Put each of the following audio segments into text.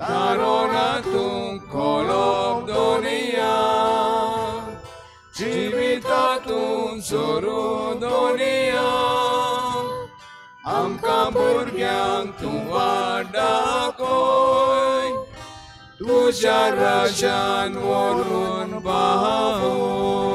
तारोणातूं कोलोब दोनिया जिवितातूं सोरू दोनिया आमकां भुरग्यांक तूं वाट दाखय तुज्या राज्यान व्हरून पावय.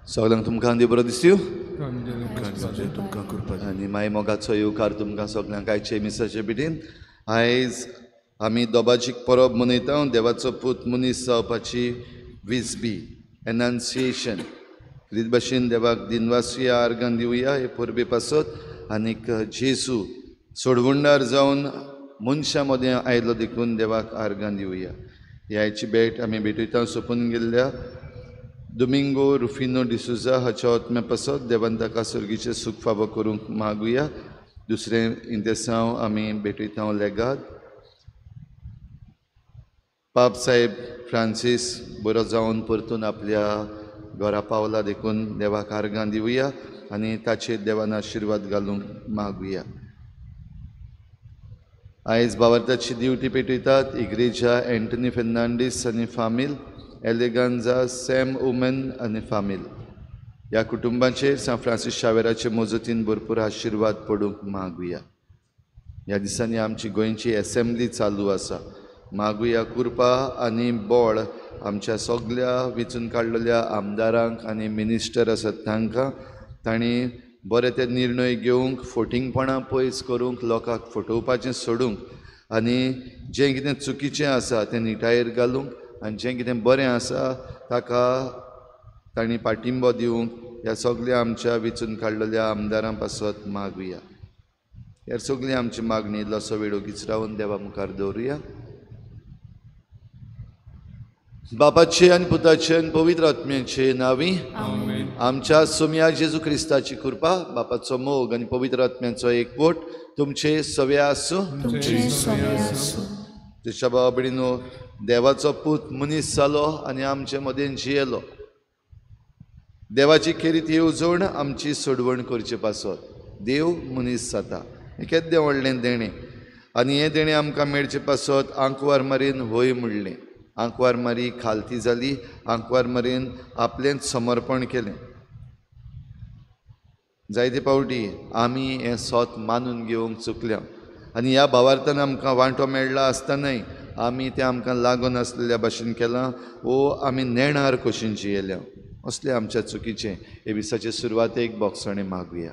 सगळ्यांक तुमकां देव बरो दिसयो आनी माय मोगाचो येवकार तुमकां सगळ्यांक आयचे मिसाचे भेटीन. आयज आमी दोबाजीक परब मनयता, देवाचो पूत मनीस जावपाची विजबी एनाउन्सिएशन. रीत भाशेन देवाक दिनवासुया, आर्गां दिवया हे परबे पासत. आनीक जेजू सोडवणदार जावन मनशां मदें आयलो देखून देवाक आर्गां दिवया. ही आयची भेट आमी भेटयता सोंपून गेल्ल्या दोमिंगो रुफिनो डिसुजा हाच्या आत्म्या पासत देवान ताका सर्गीचें सूख फावो करूंक मागुया. दुसरें इंतेसांव आमी भेटयता लेगाद पाप साहेब फ्रांसीस बरो जावन परतून आपल्या घरा पावला देखून देवाक आर्गां दिवया आनी ताचेर देवान आशिर्वाद घालूंक मागुया. आयज बावार्थाची दिवटी पेटयतात इग्रेजा एंटनी फेर्नांडीस आनी फामील, एलेगांजा सॅम ओमन आनी फामील. ह्या कुटुंबाचेर सांत फ्रांसीस शावेराचे मजतीन भरपूर आशिर्वाद पडूंक मागुया. ह्या दिसांनी आमची गोंयची एसेंब्ली चालू आसा. मागुया कृपा आनी बळ आमच्या सगल्या वेंचून काडलेल्या आमदारांक आनी मिनिस्टर आसात तांकां, तांणी बरे ते निर्णय घेवंक, फोटिंगपणां पयस करूंक, लोकांक फटोवपाचें सोडूंक आनी जें कितें चुकीचें आसा तें निटायेर घालूंक आनी जें कितें बरें आसा ताका तांणी पाठिंबो दिवंक ह्या सगल्या आमच्या वेंचून काडलेल्या आमदारां पासत मागुया. ह्या सगळी आमची मागणी इल्लोसो वेळ ओगीच रावन देवा मुखार दवरुया. बापाचे आनी पुताचे आनी पवित्र आत्म्याचे नांवी आमच्या सोम्या जेजू क्रिस्ताची कृपा, बापाचो मोग आनी पवित्र आत्म्याचो एकवट तुमचे सवे आसूं. तुज्या भावा भयणीनो, देवाचो पूत मनीस जालो आनी आमचे मदें जियेलो. देवाची खेरीत येवजण आमची सोडवण करचे पासत देव मनीस जाता हें केद्दें व्हडलें देणें आनी हें देणें आमकां मेळचे पासत आंकवार मारीन होय म्हणलें. आंकवार मारी खालती जाली, आंकवार मारीन आपलेंच समर्पण केलें. जायते फावटी आमी हें सोत मानून घेवंक चुकल्या आनी ह्या भावार्थान आमकां वांटो मेळ्ळा आसतनाय आमी तें आमकां लागून आसलेल्या भाशेन केलां वो आमी नेणार कशीन जियेल्या. असलें आमच्या चुकीचें हे विसाचे सुरवातेक बोगसणें मागुया.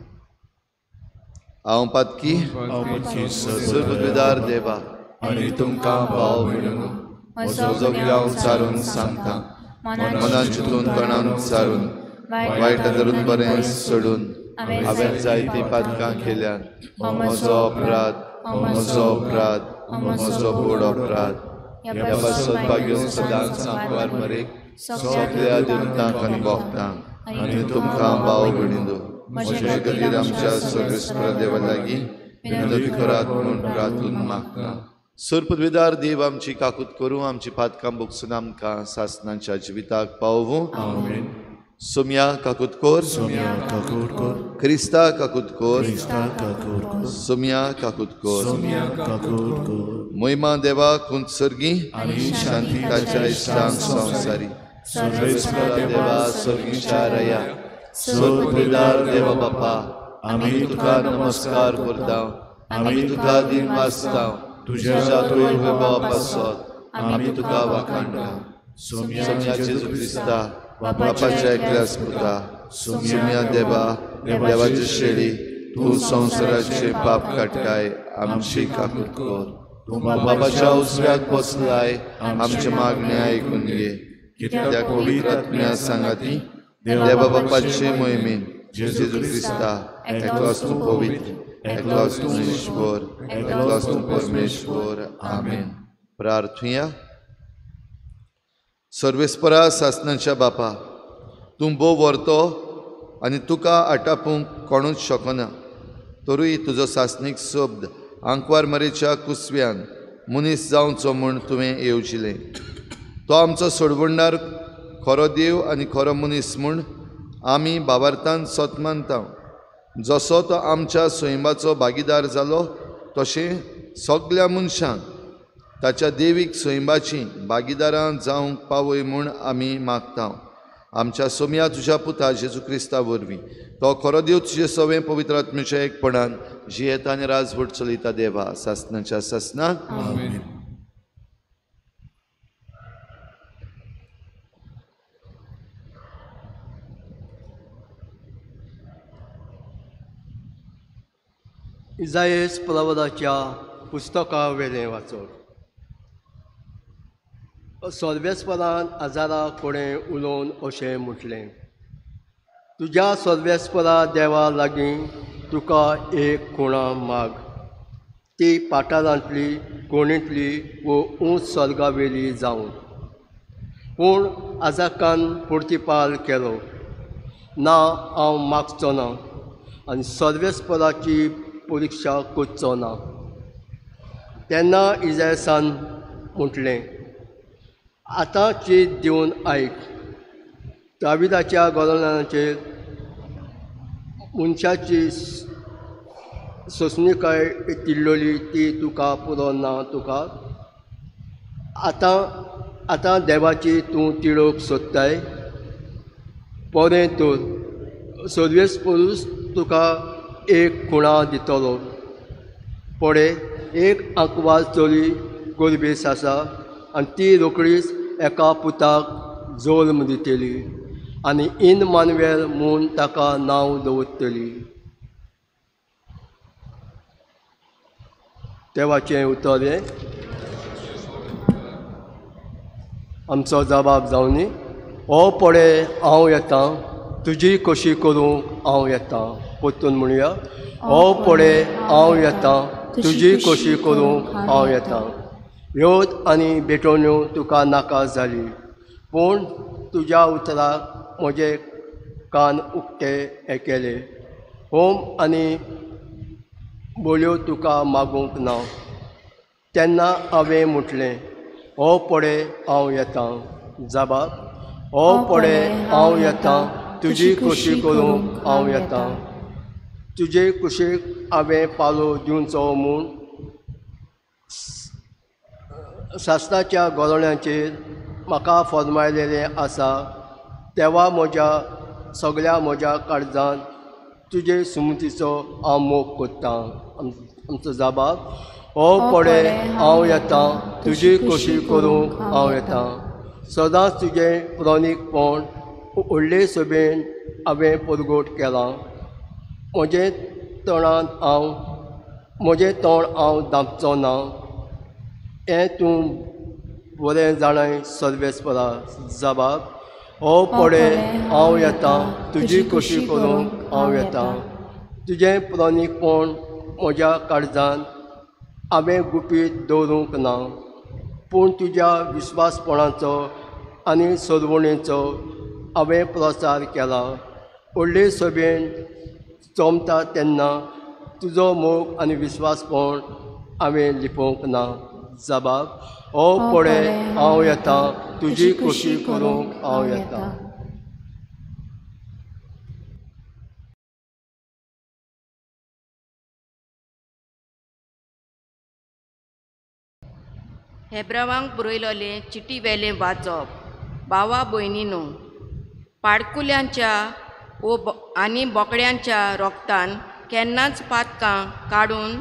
हांव पातकी सर्वविदार देवा आनी तुमकां भाव म्हणून म्हजो सगळ्यांक सारून सांगता, मनान चिंतून तणान सारून वायट धरून बरें सोडून हांवें जायतीं पातकां केल्यात. म्हजो अपराध, म्हजो अपराध, म्हजो व्हड अपराध. ह्या पासत भाग्योन सदांच सांकवार मरेक सगल्या देवतांक आनी भक्तांक आनी तुमकां भाव भयणींनो म्हजे खातीर आमच्या सर्वेस्पर देवा लागीं विनंती करात म्हूण प्रार्थून मागता. सर्पद्विदार देव आमची काकूत करूं, आमची पातकां भोगसून आमकां सासनाच्या जिविताक पावोवं. सोम्या काकूत कोर, क्रिस्ता काकूत कोर, सोम्या काकूत कोर. महिमा देवा कुंत सर्गी शांती ताच्या इश्टांक संवसारी. सर्वेस्पर देवा सर्गीच्या रया सर्पद्विदार देवा बापा आमी तुका नमस्कार करता, आमी तुका दिन वाचता. तुज्या तुवें वैभवा पासत आमी तुका वाखाणटा. सोम्या जेजू क्रिस्ता बापाच्या एकल्याच पुता, सोम्या देवा देवाची शेळी तूं संवसाराचे पाप काडटाय आमची काकूत कर. तूं बाबाच्या उजव्याक बसलाय आमचे मागणे आयकून घे. कित्याक पवित्र आत्म्या सांगाती देवा बापाचे मोहिमेन जेजू क्रिस्ता एकलोच तूं पवित्र, एकलोच तूं ईश्वर, एकलोच तूं परमेश्वर. आमेन. प्रार्थुया. सर्वेस्परा सासनाच्या बापा, तूं भोव व्हरतो आनी तुका आटापूंक कोणूच शकना, तरूय तुजो सासणीक शब्द आंकवार मरेच्या कुसव्यान मनीस जावचो म्हूण तुवें येवजिलें. तो आमचो सोडवणदार, खरो देव आनी खरो मनीस म्हूण आमी बाबार्थान सत मानता. जसो तो आमच्या सैमाचो भागीदार जालो, तशें सगल्या मनशांक ताच्या देवीक सैमाची भागीदारां जावंक पावय म्हूण आमी मागता. आमच्या सोम्या तुज्या पुता जेजू क्रिस्ता वरवीं, तो खरो देव तुजे सवें पवित्र आत्म्याच्या एकपणान जियेता आनी राजवट चलयता देवा सासनाच्या सासनाक. आमेन. इजायस प्रवराच्या पुस्तका वेलें वाचप. सर्वेस्परान आजारा कडेन उलोवन अशें म्हटलें, तुज्या सर्वेस्परा देवा लागीं तुका एक खुणा माग, ती पाटारांतली कोणींतली वो ऊंच स्वर्गावेली जावं. पूण आजाकान प्रतिपाल केलो, ना, हांव मागचो ना आनी सर्वेस्पराची परिक्षा करचो ना. तेन्ना इजायसान म्हटलें, आतां चीत दिवन आयक, दाविदाच्या गोरणाचेर मनशाची सोंसणीकाय तिल्लोली ती तुका पुरो ना तुका. आतां आतां देवाची तूं तिडोवंक सोदताय, बरें तर सर्वेस्परूच तुका एक खुणा दितलो. पळय, एक आंकवार चली गर्भेस्त आसा आनी ती रोखडीच एका पुताक जल्म दितली आनी इनमानुएल म्हूण ताका नांव दवरतली. देवाचें उतर हें. आमचो जबाब जावनी, हो पळय हांव येता, तुजी कशी करूंक हांव येता. परतून म्हणुया, हो पळय हांव येता, तुजी कशी करूंक हांव येता. योद आनी भेटवण्यो तुका नाका जाली, पूण तुज्या उतराक म्हजे कान उक्ते केले. होम आनी बोलयो तुका मागूंक ना. तेन्ना हांवें म्हटलें, हो पळय हांव येता. जबाब, हो पळय हांव येता, तुजी कशी करूंक हांव येता. तुजे कुशीक हांवें पालो दिवचो म्हूण सासणाच्या गोरणाचेर म्हाका फर्मायलेलें आसा. तेवा म्हज्या सगल्या म्हज्या काळजान तुजे सुमतीचो हांव मोग करता. आमचो जबाब, हो पळय हांव येता, तुजी कशी करूंक हांव येता. सदांच तुजें प्रणीकपण व्हडले सभेन हांवें परगट केलां. म्हजें तोंडान हांव म्हजें तोंड हांव धांपचो ना, हें तूं बरें जाणाय सर्वेस्परा. जबाब, हो पळय हांव येता, तुजी कशी करूंक हांव येता. तुजें प्रणीकपण म्हज्या काळजान हांवें गुपीत दवरूंक ना, पूण तुज्या विस्वासपणाचो आनी सरवणेचो हांवें प्रसार केला. व्हडले सभेन जमता तेन्ना तुजो मोग आनी विस्वासपण हांवें लिपोवंक ना. जबाब, हो पळय हांव येता, तुजी कशी करूंक हांव येता. हेब्रावांक बरयलोलें चिटी वेलें वाचप. भावा भयणीनो, पाडकुल्यांच्या वो आनी बोकड्यांच्या रोगतान केन्नाच पातकां काडून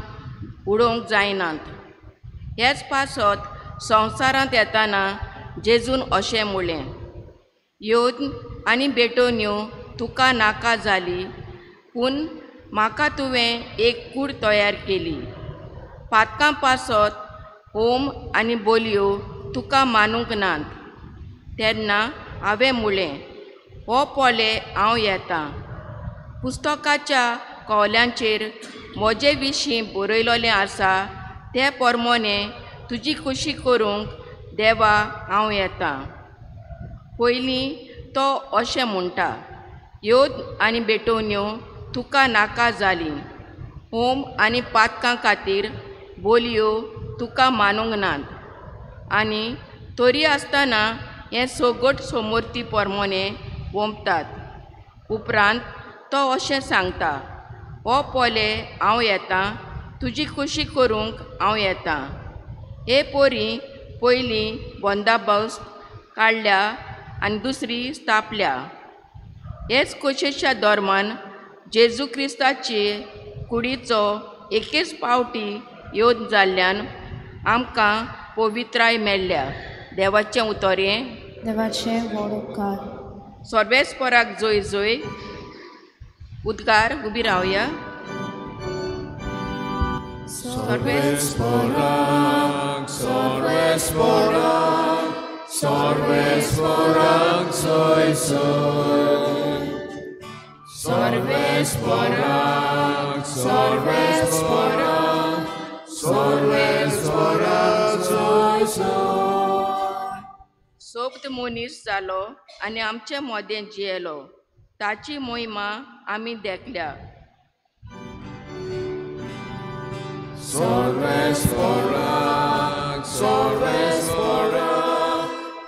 उडोवंक जायनात. हेच पासत संवसारांत येताना जेजून अशें म्हणलें, येवन आनी भेटवण्यो तुका नाका जाली, पूण म्हाका तुवें एक कूड तयार केली. पातकां पासत होम आनी बोलयो तुका मानूंक नात. तेन्ना हांवें म्हणलें, हो पोले हांव येता, पुस्तकाच्या कवल्यांचेर म्हजे विशीं बरयलोलें आसा ते परमोने तुजी खुशी करूंक देवा हांव येता. पयलीं तो अशें म्हणटा, योद आनी भेटवण्यो तुका नाका जाली, होम आनी पातकां खातीर बोलयो तुका मानूंक नात. आनी तरी आसतना हें सगट समोर्ती परमोने वोंपतात. उपरांत तो अशें सांगता, हो पोले हांव येता, तुजी खुशी करूंक हांव येता. हे पोरी पयलीं बंदाबस्त काडल्या आनी दुसरी स्थापल्या. हेच कोशेच्या धर्मान जेजू क्रिस्ताचे कुडीचो एकेच पावटी योद जाल्ल्यान आमकां पवित्राय मेळ्ळ्या. देवाचें उतर हें. देवाचें व्हड उपकार. सर्वेस्पराक जोय जोय. उद्गार उबी रावया. सर्वेस्पराक सर्वेस्पराक सर्वेस्पराक जोय जोय. सर्वेस्पराक सर्वेस्पराक सर्वेस्पराक जोय जोय. सोबत मनीस जालो आनी आमचे मदें जियेलो, ताची मोहिमा आमी देखल्या. सर्वेस्पराक सर्वेस्पराक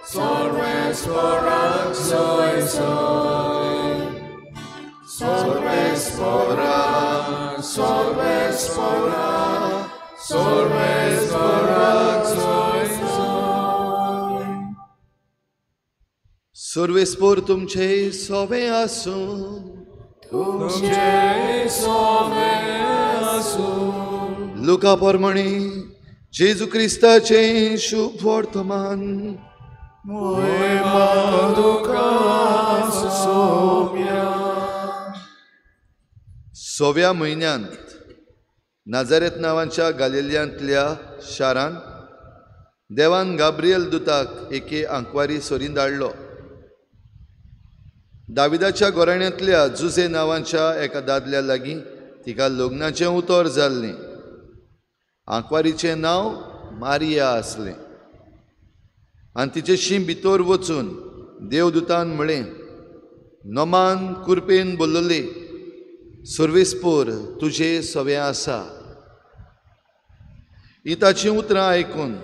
सर्वेस्पराक जोय जोय. सर्वेस्पराक सर्वेस्पराक सर्वेस्पराक जोय जोय. सर्वेस्पर तुमचे सोवे आसूं. तुमचे सोवे आसूं. लुका परमणी जेजू क्रिस्ताचें शुभ वर्तमान. मोहिमा तुका सोम्या. सव्या म्हयन्यांत नाजारेत नांवाच्या गालिलियांतल्या शारांत देवान गाब्रियल दुताक एके आंकवारी सरीं धाडलो. दाविदाच्या गोराण्यांतल्या जुजे नांवाच्या एका दादल्या लागीं तिका लग्नाचें उतर जाल्लें. आंकवारीचें नांव मारिया आसलें. आनी तिचे भितर वचून देवदूतान म्हळें, नमान कुरपेन बोल्लले, सर्वेस्पर तुजे सवें आसा. ही ताचीं उतरां आयकून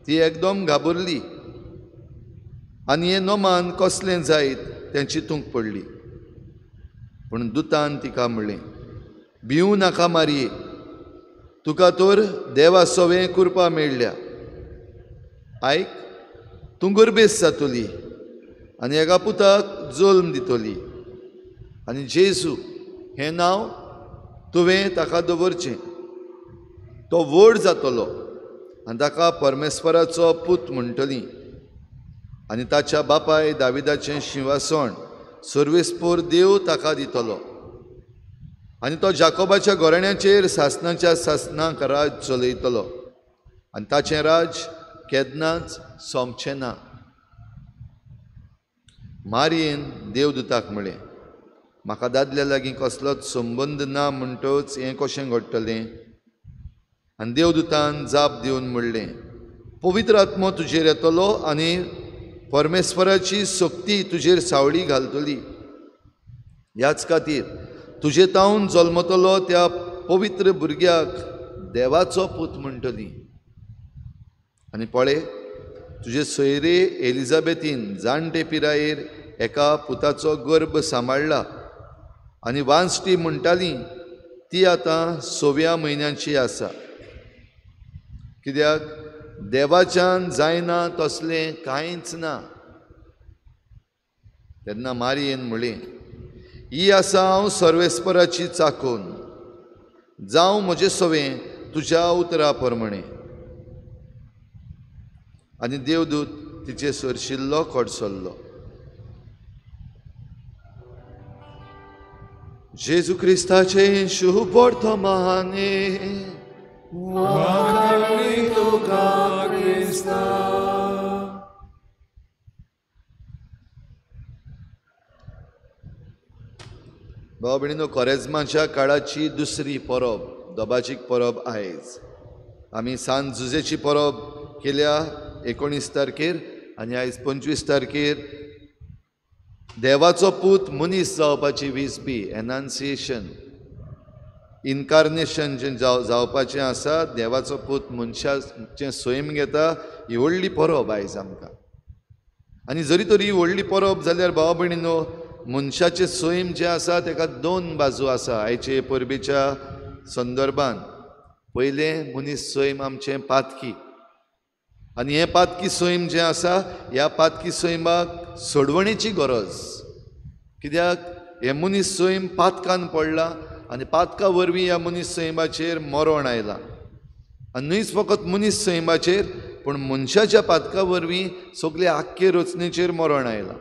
ती एकदम घाबरली आनी हें नमान कसलें जायत तें चिंतूंक पडली. पूण दुतान तिका म्हणलें, भिवूं नाका मारये, तुका तर देवा सवें कुरपा मेळ्ळ्या. आयक, तूं गर्भेस्त जातली आनी एका पुताक जल्म दितली आनी जेजू हें नांव तुवें ताका दवरचें. तो व्हड जातलो आनी ताका परमेश्वराचो पूत म्हणटली आनी ताच्या बापाय दाविदाचें शिंवासण सर्वेस्पर देव ताका दितलो आनी तो जाकोबाच्या गोरण्याचेर सासणाच्या सासणाक राज चलयतलो आनी ताचें राज केन्नाच सोंपचें ना. मारयेन देवदूताक म्हळें, म्हाका दादल्या लागीं कसलोच संबंद ना म्हणटच हें कशें घडटलें? आनी देवदूतान जाप दिवन म्हणलें, पवित्र आत्मो तुजेर येतलो आनी परमेश्वराची शक्ती तुजेर सावळी घालतली. ह्याच खातीर तुजे तावन जल्मतलो त्या पवित्र भुरग्याक देवाचो पूत म्हणटली. आनी पळय, तुजे सोयरे एलिझाबेथीन जाणटे पिरायेर एका पुताचो गर्भ सांबाळ्ळा आनी वांसटी म्हणटाली ती आतां 6व्या म्हयन्याची आसा. कित्याक देवाच्यान जायना तसलें कांयच ना. तेन्ना मारयेन म्हणलें, ही आसा हांव सर्वेस्पराची चाकोन, जावं म्हजें सवें तुज्या उतरा प्रमाणें. आनी देवदूत तिचे सरशिल्लो कडसल्लो. जेजू क्रिस्ताचें शुभ वर्तमान. तुका क्रिस्ता. भाव भयणीनो, कोरेज्माच्या काळाची दुसरी परब, दबाजीक परब आयज. आमी सांत जुजेची परब केल्या 19 तारखेर आनी आयज 25 तारखेर देवाचो पूत मनीस जावपाची वीज बी एनान्सिएशन, इनकार्नेशन जें जावपाचें आसा, देवाचो पूत मनशाचें सैम घेता, ही व्हडली परब आयज आमकां. आनी जरी तर ही व्हडली परब जाल्यार भाव भयणीनो, मनशाचें सैम जें आसा तेका दोन बाजू आसा आयचे परबेच्या संदर्भान. पयलें, मनीस सैम आमचें पातकी, आनी हें पातकी सैम जें आसा ह्या पातकी सैमाक सोडवणेची गरज. कित्याक हें मनीस सैम पातकान पडलां आनी पातका वरवीं ह्या मनीस सैमाचेर मरण आयलां. आनी न्हयच फकत मनीस सैमाचेर, पूण मनशाच्या पातका वरवीं सगळे आख्खे रचनेचेर मरण आयलां.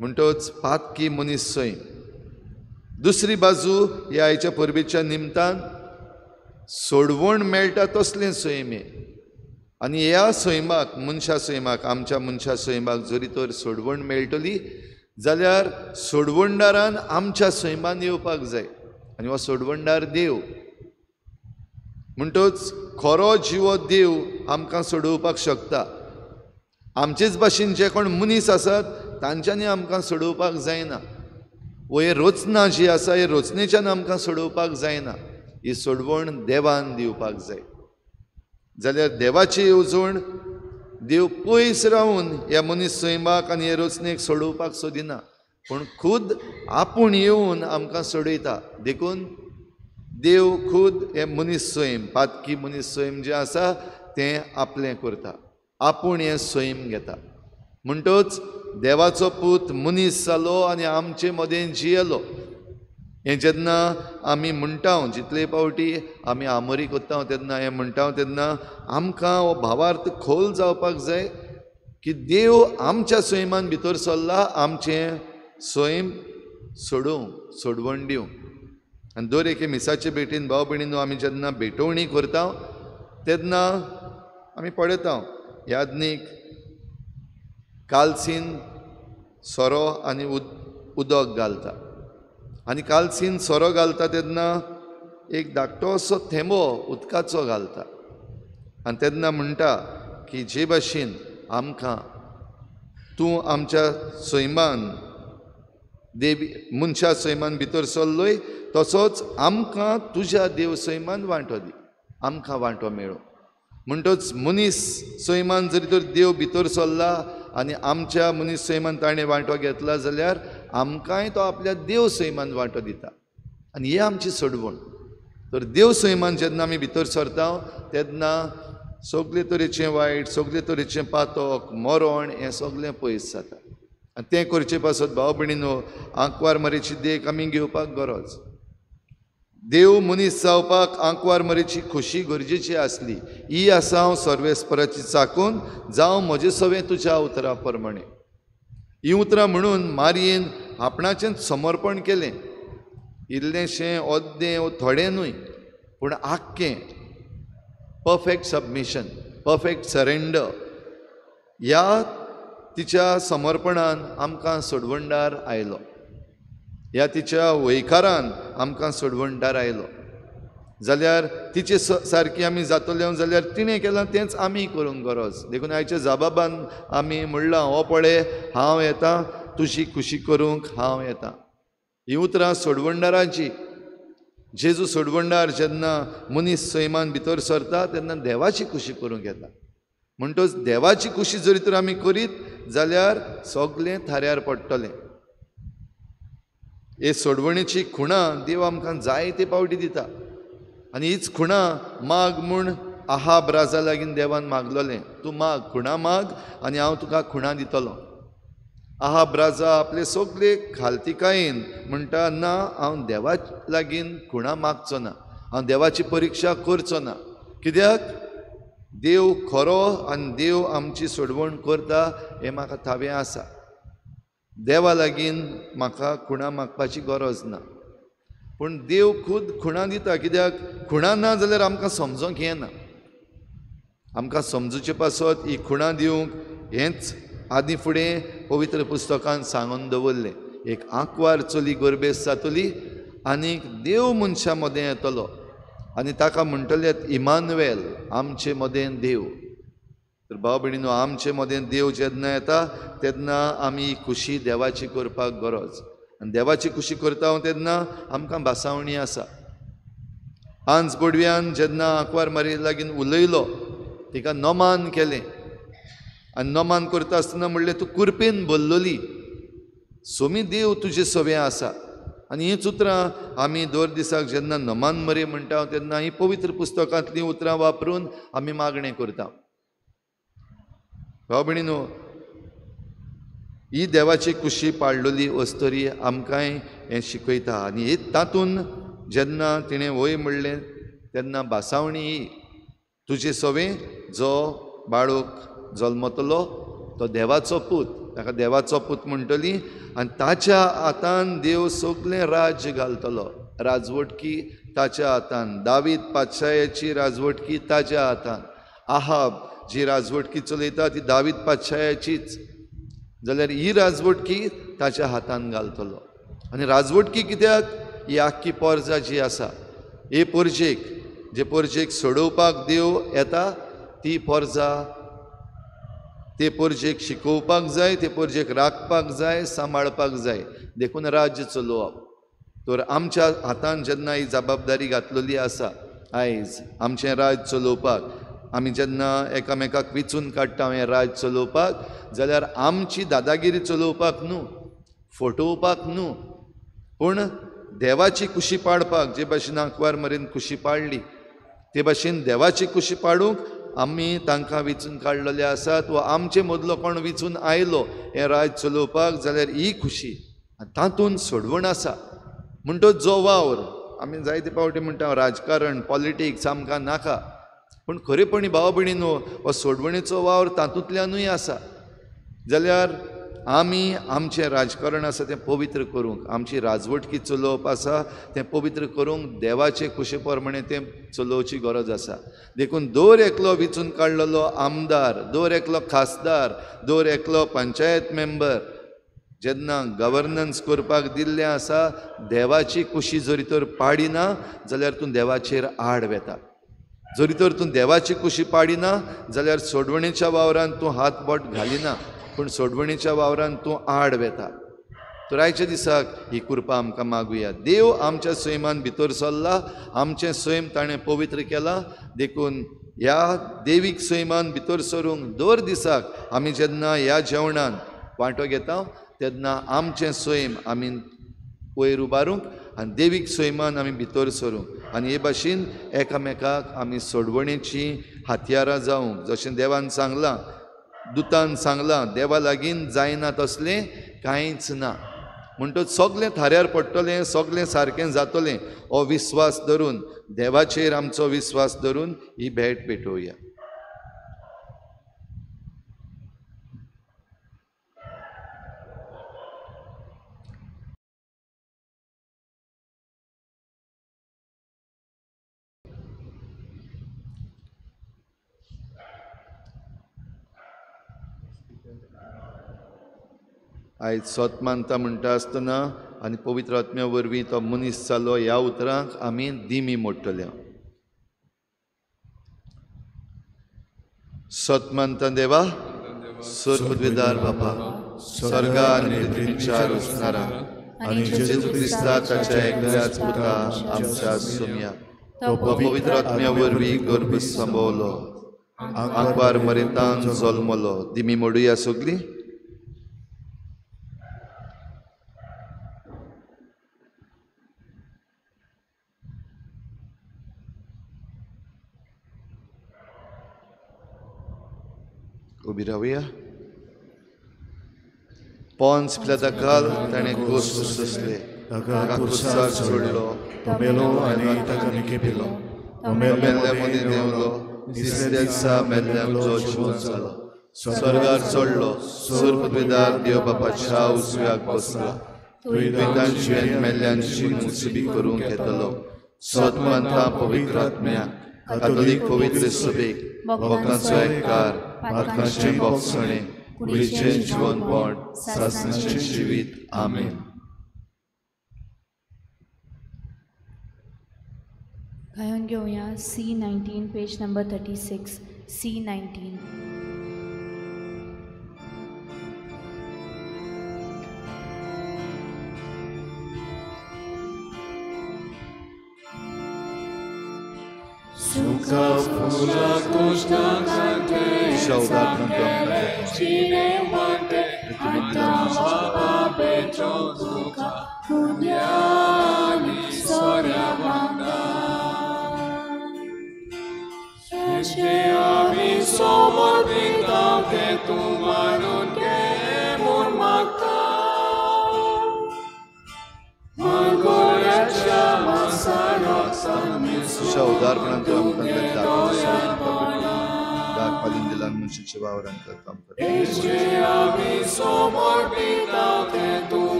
म्हणटच पातकी मनीस सैम. दुसरी बाजू ह्या आयच्या परबेच्या निमतान सोडवण मेळटा तसलें सैम हें. आनी ह्या सैमाक, मनशा सैमाक, आमच्या मनशा सैमाक जरी तर सोडवण मेळटली जाल्यार सोडवणदारान आमच्या सैमान येवपाक जाय, आनी हो सोडवणदार देव. म्हणटच खरो जिवो देव आमकां सोडोवपाक शकता. आमचेच भाशेन जे कोण मनीस आसात तांच्यांनी आमकां सोडोवपाक जायना, वो हे रचना जी आसा हे रचनेच्यान आमकां सोडोवपाक जायना. ही सोडवण देवान दिवपाक जाय. जाल्यार देवाची येवजण, देव पयस रावन ह्या मनीस सैमाक आनी हे रचनेक सोडोवपाक सोदिना, पूण खुद आपूण येवन आमकां सोडयता. देखून देव खुद हे मनीस सैम, पातकी मनीस सैम जें आसा तें आपलें करता, आपूण हें सैम घेता. म्हणटच देवाचो पूत मनीस जालो आनी आमचे मदें जियेलो. हें जेन्ना आमी म्हणटा, जितले फावटी आमी आमोरी करता तेन्ना हें म्हणटा, तेन्ना आमकां हो भावार्थ खोल जावपाक जाय की देव आमच्या सैमान भितर सरला आमचें सैम सोडोवंक, सोडवण दिवंक. आनी दर एके मिसाचे भेटीन भाव भयणीनो आमी जेन्ना भेटवणी करता तेन्ना आमी पळयता यादनीक कालसीन सोरो आनी उदक घालता, आनी कालसीन सोरो घालता तेन्ना एक धाकटोसो थेंबो उदकाचो घालता, आनी तेन्ना म्हणटा की जे भाशेन आमकां तूं आमच्या सैमान देवी मनशा सैमान भितर सरलोय तसोच आमकां तुज्या देव सैमान वांटो दी, आमकां वांटो मेळो. म्हणटच मनीस सैमान जरी तर देव भितर सरला आनी आमच्या मनीस सैमान ताणें वांटो घेतला जाल्यार आमकांय तो आपल्या देव सैमान वांटो दिता, आनी ही आमची सोडवण. तर देव सैमान जेन्ना आमी भितर सरता तेन्ना सगळे तरेचें वायट, सगळे तरेचें पातक, मरण हें सगळें पयस जाता. आनी तें करचे पासत भाव भयणीनो आंकवार मरेची देख आमी घेवपाक गरज. देव मनीस जावपाक आंकवार मरेची खोशी गरजेची आसली. ही आसा हांव सर्वेस्पराची चाकून, जावं म्हजें सवें तुज्या उतरा प्रमाणें. ही उतरां म्हणून मारयेन आपणाचें समर्पण केलें. इल्लेंशें, अर्दें, थोडें न्हय, पूण आख्खें. Perfect submission, perfect surrender. ह्या तिच्या समर्पणान आमकां सोडवणदार आयलो, ह्या तिच्या वैकारान आमकां सोडवणदार आयलो. जाल्यार तिचे सारकी आमी जातले जाल्यार तिणें केलां तेंच आमी करूंक गरज. देखून आयच्या जाबाबान आमी म्हणलां, हो पळय हांव येता तुजी खुशी करूंक हांव येता. ही उतरां सोडवणदाराची. जेजू सोडवणदार जेन्ना मनीस सैमान भितर सरता तेन्ना देवाची खुशी करूंक येता. म्हणटच देवाची खुशी जरी तर आमी करीत जाल्यार सगळें थाऱ्यार पडटलें. हे सोडवणेची खुणां देव आमकां जायते पावटी दिता, आनी हीच खुणां माग म्हूण आहाब राजा लागीं देवान मागलोलें, तूं माग, खुणां माग आनी हांव तुका खुणां दितलो. आहाब राजा आपले सगळे खालतिकायेन म्हणटा, ना, हांव देवा लागीं खुणां मागचो ना, हांव देवाची परिक्षा करचो ना. कित्याक देव खरो आनी देव आमची सोडवण करता हें म्हाका थावें आसा. देवा लागीं म्हाका खुणां मागपाची गरज ना, पूण देव खुद खुणां दिता. कित्याक खुणां ना जाल्यार आमकां समजोंक येना. आमकां समजुचे पासत ही खुणां दिवंक हेंच आदीं फुडें पवित्र पुस्तकान सांगून दवरलें. एक आंकवार चली गर्भेस्त जातली आनीक देव मनशां मदें येतलो आनी ताका म्हणटले इमानुएल, आमचे मदें देव. तर भाव भयणीनो, आमचे मदें देव जेन्ना येता तेन्ना आमी खुशी देवाची करपाक गरज, आनी देवाची खुशी करता तेन्ना आमकां भासावणी आसा. आंज बोडव्यान जेन्ना आंकवार मारये लागीं उलयलो, तिका नमान केलें आनी नमान करता आसतना म्हणलें, तूं कुरपेन बोल्लोली, सोमी देव तुजे सवें आसा. आनी हींच उतरां आमी दर दिसाक जेन्ना नमान मरे म्हणटा तेन्ना हीं पवित्र पुस्तकांतलीं उतरां वापरून आमी मागणें करता. भाव भयणीनो, ही देवाची कुशी पाडलेली अस्तरी आमकांय हें शिकयता. आनी हे तातूंत जेन्ना तिणें वय म्हणलें तेन्ना भासावणी ही, तुजे सवें जो बाळक जल्मतलो तो देवाचो पूत, ताका देवाचो पूत म्हणटली आनी ताच्या हातान देव सगलें राज्य घालतलो. राजवटकी ताच्या हातान, दावीद पातशायाची राजवटकी ताच्या हातान, आहाब जी राजवटकी चलयता ती दावीद पातशायाचीच, जाल्यार ही राजवटकी ताच्या हातान घालतलो. आनी राजवटकी कित्याक? ही आख्खी पोरजा जी आसा, हे पोरजेक, जे पोरजेक सोडोवपाक देव येता ती पोरजा, ते पोरजेक शिकोवपाक जाय, ते पोरजेक राखपाक जाय, सांबाळपाक जाय, देखून राज्य चलोवप. तर आमच्या हातान जेन्ना ही जबाबदारी घातलेली आसा आयज आमचें राज्य चलोवपाक, आमी जेन्ना एकामेकाक विचून काडटा हें राज्य चलोवपाक, जाल्यार आमची दादागिरी चलोवपाक न्हू, फटोवपाक न्हू, पूण देवाची कुशी पाडपाक. जे भाशेन आंकवार मरेन कुशी पाडली ते भाशेन देवाची कुशी पाडूंक आमी तांकां विचून काडलेले आसात, वा आमचे मदलो कोण विचून आयलो हें राज्य चलोवपाक, जाल्यार ही खुशी तातूंत सोडवण आसा. म्हणटच जो वावर आमी जायते फावटी म्हणटा राजकारण, पॉलिटिक्स आमकां नाका, पूण खरेपणी भाव भयणीनो हो सोडवणेचो वावर तातूंतल्यानूय आसा. जाल्यार आमी आमचें राजकारण आसा तें पवित्र करूंक, आमची राजवटकी चलोवप आसा तें पवित्र करूंक देवाचे खुशे प्रमाणे तें चलोवची गरज आसा. देखून दर एकलो विचून काडलेलो आमदार, दर एकलो खासदार, दर एकलो पंचायत मेंबर जेन्ना गवर्नन्स करपाक दिल्लें आसा, देवाची कुशी जरी तर पाडिना जाल्यार तूं देवाचेर आड वेता. जरी तर तूं देवाची कुशी पाडिना जाल्यार सोडवणेच्या वावरान तूं हात बोट घालिना, पूण सोडवणेच्या वावरान तूं आड वेता. तर आयच्या दिसाक ही कृपा आमकां मागुया. देव आमच्या सैमान भितर सरला, आमचें सैम ताणें पवित्र केलां, देखून ह्या देवीक सैमान भितर सरूंक दर दिसाक आमी जेन्ना ह्या जेवणान वांटो घेता तेन्ना आमचें सैम आमी वयर उबारूंक आनी देवीक सैमान आमी भितर सरूंक, आनी हे भाशेन एकामेकाक आमी सोडवणेचीं हत्यारां जावंक. जशें देवान सांगलां, दुतान सांगलां, देवा लागीं जायना तसलें कांयच ना. म्हणटच सगलें थाऱ्यार पडटलें, सगलें सारकें जातलें हो विस्वास धरून, देवाचेर आमचो विस्वास धरून ही भेट पेटोवया. आयज सत मानता म्हणटा आसतना आनी पवित्र आत्म्या वरवीं तो मनीस जालो ह्या उतरांक आमी दिमी मोडटले. सत मानता देवा, सर्वद्वेदार बापा, स्वर्गा आनी पृथ्वीच्या रचणारा आनी जेजू क्रिस्ता ताच्या एकल्याच पुता आमच्या सुमया, तो पवित्र आत्म्या वरवीं गर्भ संभवलो, आंकवार मरेतान जल्मलो. दिमी मोडुया सगली. उबी रावया. पोन्स पिलाता ताणें खोस सोंसले, ताका खुर्सार सोडलो, मेलो आनी ताका निखेपिलो, मेल्ल्या मदीं देंवलो, तिसऱ्या दिसा मेल्ल्यांचो जिवंत जालो, स्वर्गार चडलो, सर्वद्वेदार देव बापाच्या उजव्याक बसला, दुयेंतांची आनी मेल्ल्यांची मुसबी करूंक येतलो. सत मानता पवित्र आत्म्या, कातोलीक पवित्र सभेक, भक्तांचो एककार, पातकांचें भोगसणें, कुडीचें जिवनपण, सासणाचें जिवीत. आमेन. गायन घेवया C19 page number 36 C19.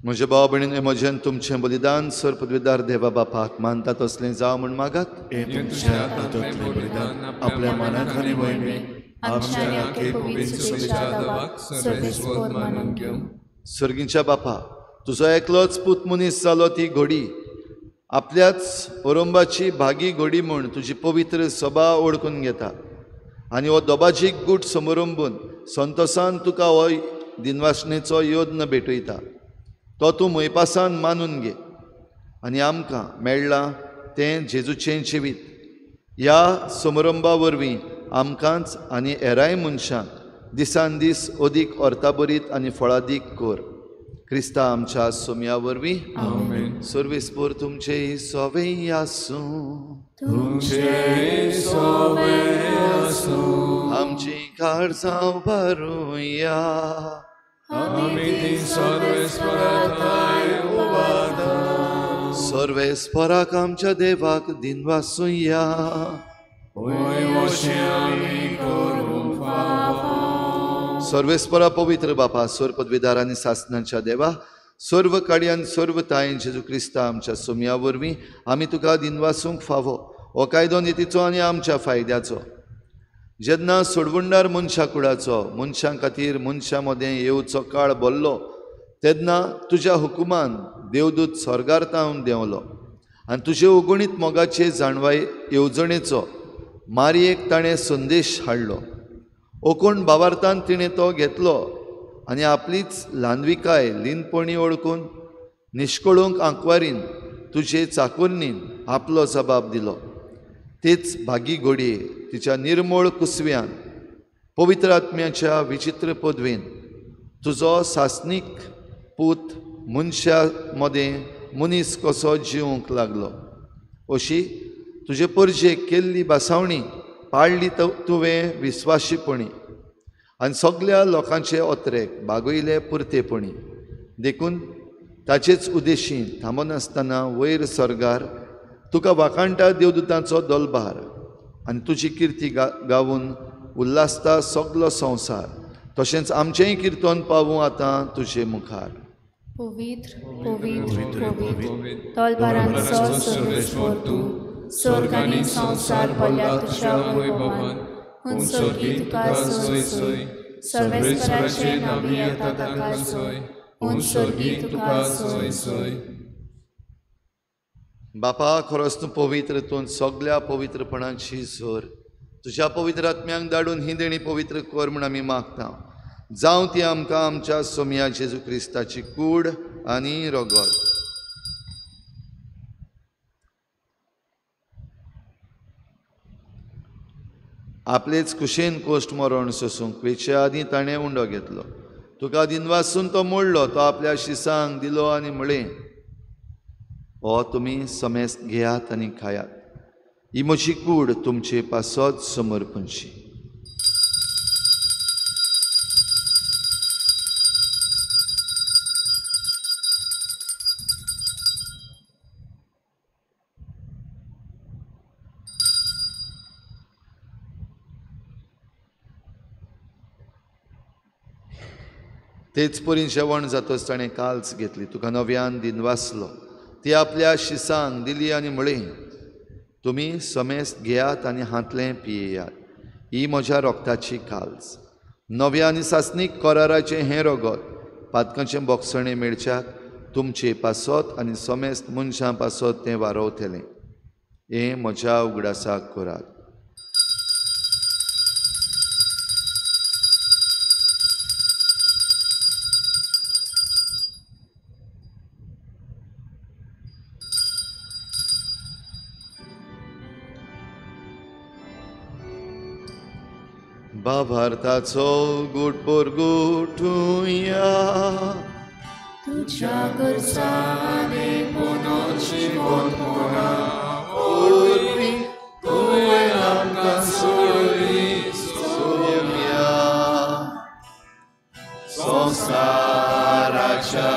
म्हज्या भाव भयणीन म्हजें तुमचें बलिदान सर पदवीदार देवा बापाक मानता तसलें जावं म्हूण मागात. आपल्या मनाक आनी मोहिमेक आमच्या सर्गीच्या बापा, तुजो एकलोच पूत मनीस जालो ती घोडी आपल्याच ओरंबाची भागी घोडी म्हूण तुजी पवित्र सभा ओळखून घेता आनी हो दोबाजीक गूट समरंबून संतोसान तुका हो दिनवासणेचो योद्न भेटयता. तो तूं मोयपासान मानून घे आनी आमकां मेळ्ळां तें जेजूचें जिवीत ह्या समारंभा वरवीं आमकांच आनी हेराय मनशांक दिसान दीस अदीक अर्थाभरीत आनी फळादीक कर. क्रिस्ता आमच्या सोम्या वरवीं. सर्वेस्पोर तुमचे सोवे आसूं. आमची काळजां भरुया. सर्वेस्पराक आमच्या देवाक दिनवासुया. सर्वेस्परा पवित्र बापा, सर्व पदवीदार आनी सासनाच्या देवा, सर्व काडयान सर्व तायेन जेजू क्रिस्ता आमच्या सोम्या वरवीं आमी तुका दिनवासूंक फावो. हो कायदो नितीचो आनी आमच्या फायद्याचो. जेन्ना सोडवणदार मनशा कुडाचो मनशां खातीर मनशां मदें येवचो काळ भरलो तेन्ना तुज्या हुकुमान देवदूत स्वर्गार तावन देंवलो आनी तुजे ओगुणीत मोगाचे जाणवाय येवजणेचो मारयेक ताणें संदेश हाडलो. ओकोण बावार्थान तिणें तो घेतलो आनी आपलीच ल्हानविकाय लिनपणी ओळखून निश्कळूंक आंकवारीन तुजे चाकुर्नीन आपलो जबाब दिलो. तेच भागी घोडये तिच्या निर्मोळ कुसव्यान पवित्र आत्म्याच्या विचित्र पदवेन तुजो सासनीक पूत मनशा मदें मनीस कसो जिवंक लागलो. अशी तुजे परजेक केल्ली भासावणी पाळ्ळी तुवें विस्वाशीपणी आनी सगल्या लोकांचे ओतरेक बागयले पुरतेपणी. देखून ताचेच उद्देशीन थांबनासतना वयर सर्गार तुका वाखाणटा देवदूतांचो दोलभार आनी तुजी किर्ती गावून उल्हासता सगलो संवसार. तशेंच आमचेंय किर्तन पावूं आतां तुजे मुखार. पवित्र पवित्र पवित्र तोलभारांचो सर्वेस्पर तूं, स्वर्ग आनी संवसार भरल्या तुज्या वैभवान. हून स्वर्गी तुका सोय सोय, सर्वेस्पराचे नांवी येता ताका सोय, हून स्वर्गी तुका सोय सोय. बापा, खरोच तूं पवित्र, तूं सगल्या पवित्रपणाची जोर. तुज्या पवित्र आत्म्यांक धाडून ही देणी पवित्र कर म्हूण आमी मागता. जावं ती आमकां आमच्या सोम्या जेजू क्रिस्ताची कूड आनी रगत. आपलेच कुशेन कोश्ट मरण सोसूंक वेचे आदीं ताणें उंडो घेतलो. तुका दिनवासून तो मोडलो, तो आपल्या शिसांक दिलो आनी म्हळें, हो तुमी समेस्त घेयात आनी खायात, ही म्हजी कूड तुमचे पासत समर्पणशी. तेच परी जेवण जातच ताणें काल्स घेतली, तुका नव्यान दिनवासलो, ती आपल्या शिसांक दिली आनी म्हळें, तुमी समेस्त घेयात आनी हांतलें पियेयात. ही म्हज्या रोगताची काल्स. नव्या आनी सासणीक कराराचें हें रगत पातकांचें बोगसणें मेळच्याक तुमचे पासत आनी समेस्त मनशां पासत तें वारोवतलें. हें म्हज्या उगडासाक करात. भावार्थाचो गुट पोरगुटुया तुझ्या गरजांनी पुनर्जिवंतपणा वरवीं तुवें आमकां सोडली सोम्या संवसाराच्या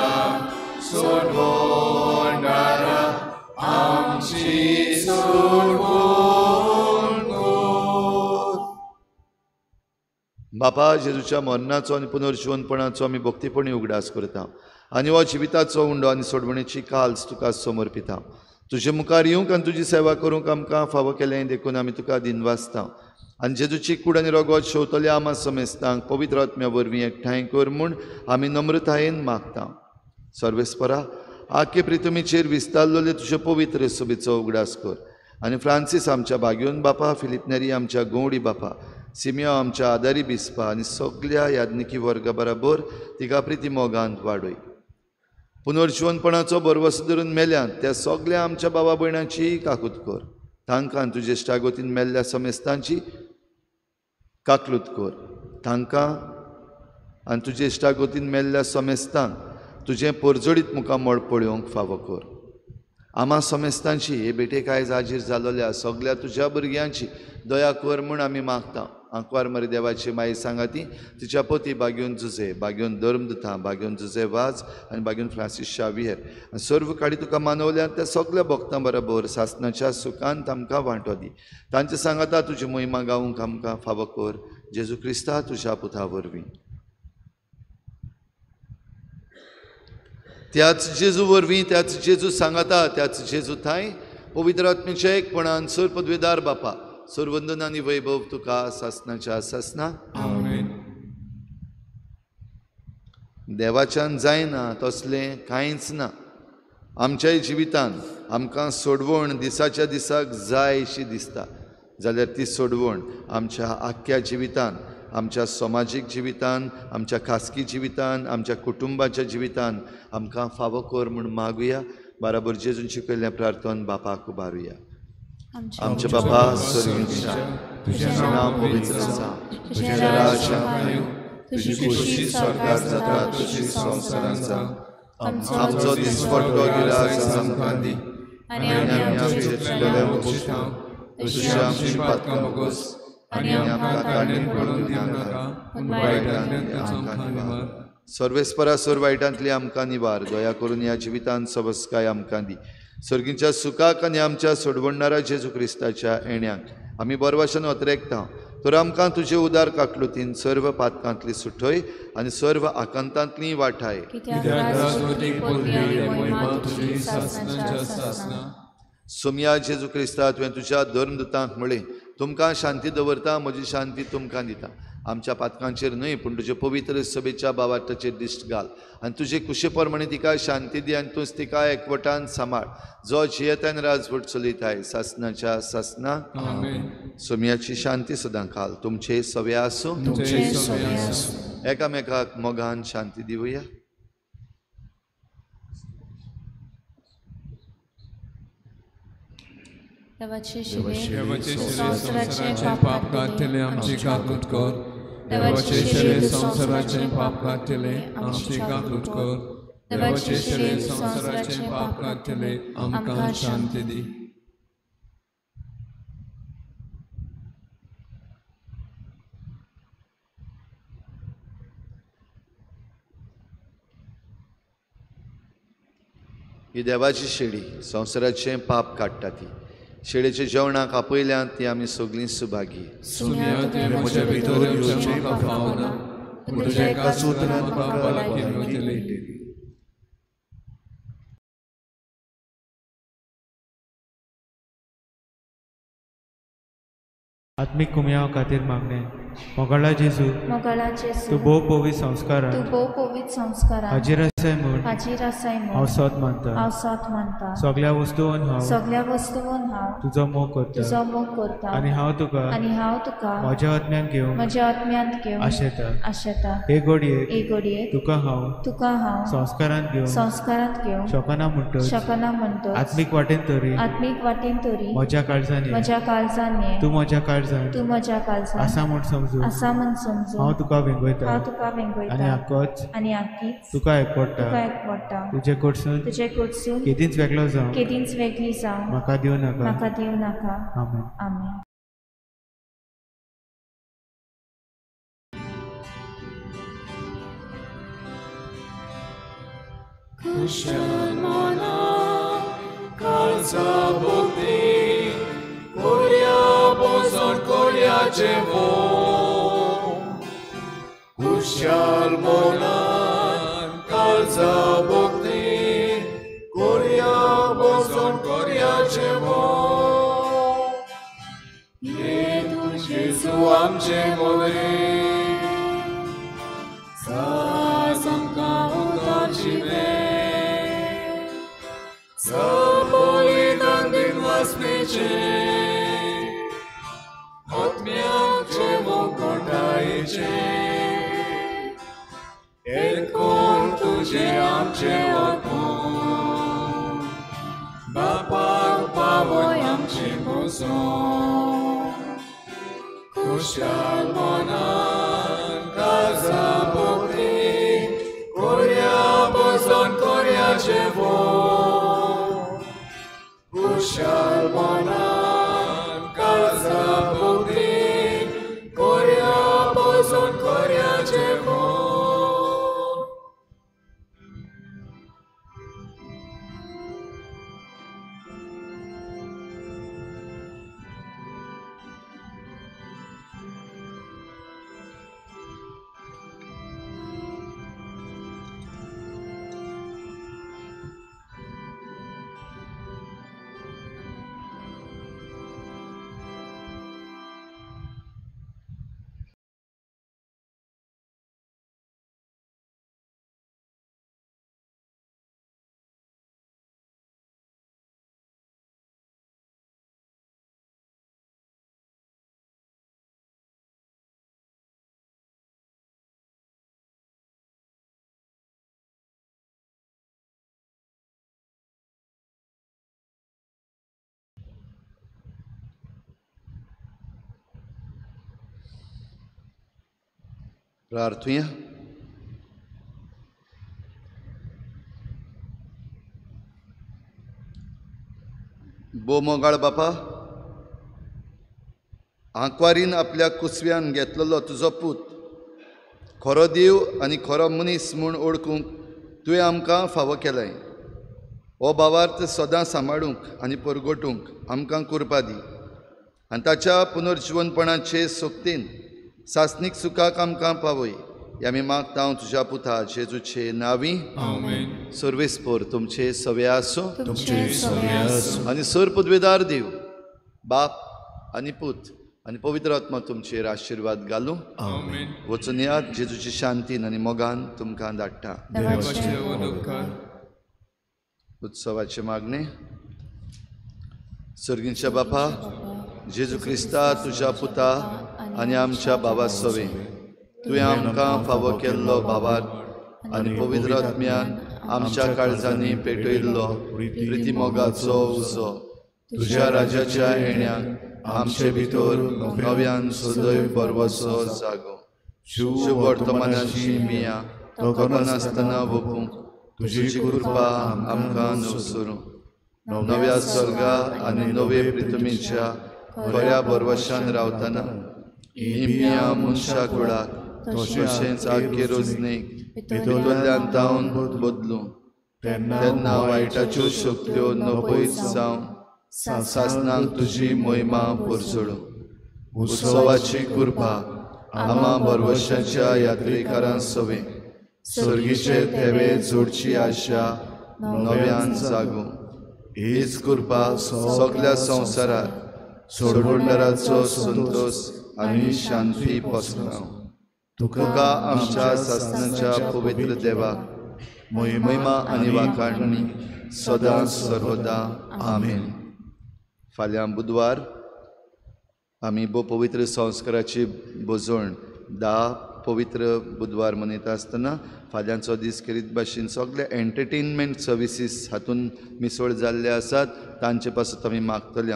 सोडवणारा आमची सोडवण. बापा, जेजूच्या मरणाचो आनी पुनर्जिवंतपणाचो आमी भक्तीपणी उगडास करता आनी हो जिविताचो उंडो आनी सोडवणेची काल्स तुका समर्पिता. तुजे मुखार येवंक आनी तुजी सेवा करूंक आमकां फावो केलें देखून आमी तुका दिनवासता. आनी जेजूची कूड आनी रगत शेवतल्या आमा समेस्तांक पवित्र आत्म्या वरवीं एकठांय कर म्हूण आमी नम्रतायेन मागता. सर्वेस्परा, आख्खे प्रितमीचेर विस्तारलेले तुजे पवित्र सभेचो उगडास कर आनी फ्रांसीस आमच्या भाग्योन बापा, फिलीप नेरी आमच्या गौडी बापा, सिमियो आमच्या आदारी बिस्पा आनी सगल्या याज्ञिकी वर्गा बराबर तिका प्रिती मोगांत वाडय. पुनर्जिवनपणाचो भरवसो धरून मेल्यात त्या सगल्या आमच्या बाबा भयणांची काकूत कर. तांकां तुजे इश्टागतीन मेल्ल्या समेस्तांची काकलूत कर. तांकां आनी तुजे इश्टागतीन मेल्ल्या समेस्तांक तुजें परजळीत मुखामळ पळोवंक फावो कर. आमा समेस्तांची हे भेटेक आयज हाजीर जालोल्या सगल्या तुज्या भुरग्यांची दया कर म्हूण आमी मागता. आंकवार मरी देवाची माई सांगाती तिच्या पती बाग्योन जुजे, बाग्योन धर्मदुता, बाग्योन जुजे वाज आनी बाग्योन फ्रांसीस शावियर आनी सर्व काडी तुका मानवल्या त्या सगल्या भक्तां बरोबर सासणाच्या सुखांत आमकां वांटो दी. तांचे सांगाता तुजी मोहिमा गावूंक आमकां फावो कर. जेजू क्रिस्ता तुज्या पुता वरवीं. त्याच जेजू वरवीं, त्याच जेजू सांगाता, त्याच जेजू थांय पवित्र आत्म्याच्या एकपणान सर पदवेदार बापा, सर्वंदन आनी वैभव तुका सासणाच्या सासना. आमेन. देवाच्यान जायना तसलें कांयच ना. आमच्याय जिवितान आमकां सोडवण दिसाच्या दिसाक जाय अशी दिसता जाल्यार ती सोडवण आमच्या आख्ख्या जिवितान, आमच्या समाजीक जिवितान, आमच्या खासगी जिवितान, आमच्या कुटुंबाच्या जिवितान आमकां फावो कर म्हूण मागुया. बराबर जेजून शिकयल्लें प्रार्थन बापाक उबारुया. आमच्या बापा स्वर्गीच्या, तुजें नांव पवित्र जावं, तुजें राज्य येवं, तुजी खुशी स्वर्गार जाता तशी संवसारांत जावं. आमचो दिसपट्टो गिरास आमकां दी आनी आमचे चुकलें बक्षता तशी आमची पातकां बोगस आनी आमकां काडणेन पडून दिवनाका, पूण वायटांतल्यान आमकां निवार. सर्वेस्परा सर्व वायटांतली आमकां निवार. दया करून ह्या जिवितांत सबसकाय आमकां दी. सर्गीच्या सुखाक आनी आमच्या सोडवणणारा जेजू क्रिस्ताच्या येण्याक आमी बरवाशन अत्रेकता. तर आमकां तुजे उदार काकलुतीन सर्व पातकांतली सुठय आनी सर्व आकांतांतली वाठाय. सोमया जेजू क्रिस्ता, तुवें तुज्या धर्मदुतांक म्हळें, तुमकां शांती दवरता, म्हजी शांती तुमकां दिता. आमच्या पातकांचेर न्हय पूण तुजे पवित्र सभेच्या बावाटाचेर दिश्ट घाल आनी तुजे कुशे प्रमाणे तिका शांती दी आनी तूंच तिका एकवटान सांबाळ, जो जियेतान राजवट चलयताय सासणाच्या सासना. सोमयाची शांती सदां काल तुमचे सवे आसूं. एकामेकाक मोगान शांती दिवया. देवाचे देवाचे संवसाराचें पाप काडटले आमची काकूत कर. देवाचे शरीर संवसाराचें पाप काडटले आमची काकूत कर. देवाचे शरीर संवसाराचें पाप काडटले आमकां शांती दी. ही देवाची शेळी संवसाराचें पाप काडटा. ती शेळेच्या जेवणाक आपयल्यान ती आमी सगळीं सुभागी. म्हज्या भितर येवचें म्हाका फावना, पूण तुज्या एकाच उतरान म्हाका भलायकी मेळटली. आत्मीक कुमयाव खातीर मागणें. मोगाळा जेजू, मोगाळा जेजू, तूं भोव पवित्र संस्कारान, तूं भोव पवित्र संस्कारान हाजीर आसाय म्हूण, हाजीर आसाय म्हूण हांव सत मानता, हांव सत मानता. सगळ्या वस्तून हांव, सगळ्या वस्तून हांव तुजो मोग करता, तुजो मोग करता. आनी हांव तुका, आनी हांव तुका म्हज्या आत्म्यान घेवन, म्हज्या आत्म्यांत घेवन आशेता, आशेता. हे घडयेक, हे घडयेक तुका हांव, तुका हांव संस्कारांत घेवन, संस्कारांत घेवन शकना म्हणटच, शकना म्हणटच आत्मीक वाटेन तरी, आत्मीक वाटेन तरी म्हज्या काळजान, म्हज्या काळजान ये, तूं म्हज्या काळजान, तूं म्हज्या काळजान आसा म्हूण समजून, आसा म्हूण समजून हांव तुका वेंगयता, हांव तुका वेंगयता. आनी आकोच, आनी आकीच तुका एकवडटा, तुका एकवडटा. तुजे कडसून, तुजे कडसून केदींच वेगळो जावं, केदींच वेगळी जावं म्हाका दिवं नाका, म्हाका दिवं नाका. आमेन. आमेन. कुशल मना काळजा भक्ती कोर्या बोजोन कोर्या जेवो. कुशल मनान काळजा भक्ती कोर्या बोजोन कोर्या जेवो. येदू जेजू आमचे मोदें सास आमकां उदक जिवें सपोलितान दिन वासनेचें आत्म्याक जेवो कोटायेचें एकूण तुजें आमचें वचून बापाक पावय आमचें बोजोन. कुशल मनान काळजा भक्ती कोर्या बोजोन कोर्या जेवो. कुशल मनान काळजा भक्ती कोर्या बोजोन कोर्या जेवो. प्रार्थुया. भोव मोगाळ बापा, आंकवारीन आपल्या कुसव्यान घेतलेलो तुजो पूत खरो देव आनी खरो मनीस म्हूण वळखूंक तुवें आमकां फावो केलें. हो भावार्थ सदां सांबाळूंक आनी परगटूंक आमकां कृपा दी आनी ताच्या पुनर्जिवनपणाचे सोक्तीन सासनीक सुखाक आमकां पावय. ह्या आमी मागता हांव तुज्या पुता जेजूचे नांवी. आमेन. सर्वेस्पोर तुमचे सवे आसूं, तुमचे सवे आसूं. आनी सर पदवेदार देव बाप आनी पूत आनी पवित्र आत्मा तुमचेर आशिर्वाद घालूं. आमेन. वचून यात, जेजूची शांतीन आनी मोगान तुमकां धाडटा. देवाचे उपकार. उत्सवाचे मागणे. सर्गींच्या बापा, जेजू क्रिस्ता तुज्या पुता आनी आमच्या बाबा सवे तुवें आमकां फावो केल्लो भावार्थ आनी पवित्र आत्म्यान आमच्या काळजांनी पेटयल्लो प्रिती मोगाचो उजो तुज्या राज्याच्या येण्याक आमचे भितर नव्यान सदैव बरवसो जागो. शुभ वर्तमानाची मिया नासतना वपूंक तुजी कृपा आमकां नवसरूं. नव्या स्वर्गा आनी नवे पृथ्वीच्या खऱ्या बरवशान रावतना ही मिया मनशा कुळाक तशेंच आख्खे रोजनेक भितरल्यान तावन बदलूं. तेन्ना वायटाच्यो शक्त्यो नपयत जावन सासनाक तुजी मोहिमा परजळूं. उत्सवाची कृपा आमा बरवशाच्या यात्रेकारां सवे सर्गीचे थेवे जोडची आशा नव्यान जागूं. हीच कृपा सगल्या संवसारार सोडवणदाराचो संतोश आनी शांती पोसना। तुका आमच्या सासणाच्या पवित्र देवाक महिमा आनी वाखाणणी सदां सर्वदा आमेन। फाल्यां बुधवार आमी भोव पवित्र संस्काराची भोजवण 10 पवित्र बुधवार मनयता आसतना फाल्यांचो दीस खेरीत भाशेन सगळे एंटरटेनमेंट सर्विसीस हातून मिसळ जाल्ले आसात तांचे पासत आमी मागतले।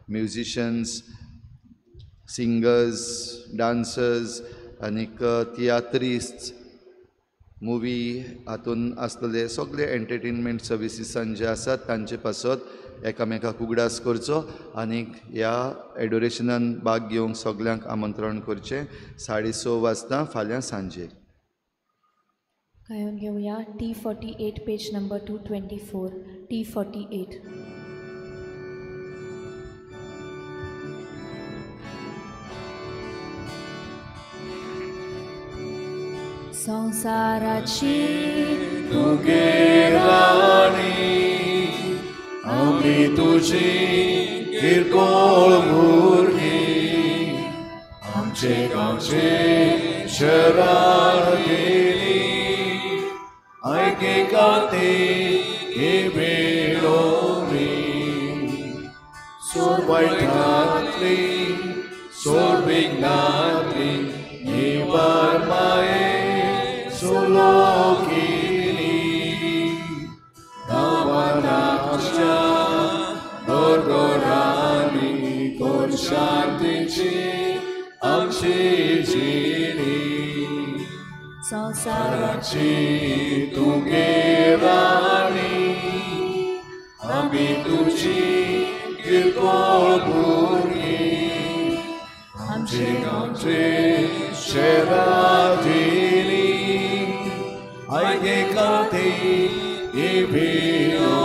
म्युजिशन्स, सिंगर्स, डांसर्स आनीक तियात्रिस्ट, मुवी हातून आसलेले सगळे एंटरटेनमेंट सर्विसीसान जे आसात तांचे पासत एकामेकाक उगडास करचो आनीक ह्या एडोरेशनान भाग घेवंक सगल्यांक आमंत्रण करचें। 6:30 वाजता फाल्यां सांजे। गायोन घेवया T48 page number 224 T48। संसाराची तुगे राणी आमी तुजी किरकोळ भुरगीं आमचे गांवचे शरण गेली आयके ही वेळोरी सोड वायटांतली सोड विघ्नांतली निवार माये सोलो केली नावानाच्या घरघरांनी कोण शांतीची आमची जिणी। संसाराची तुगे राणी आमी तुजी किरकोळ भुरगीं आमचे गांवचे शहरा दिली आयके खाती ही भियोरी।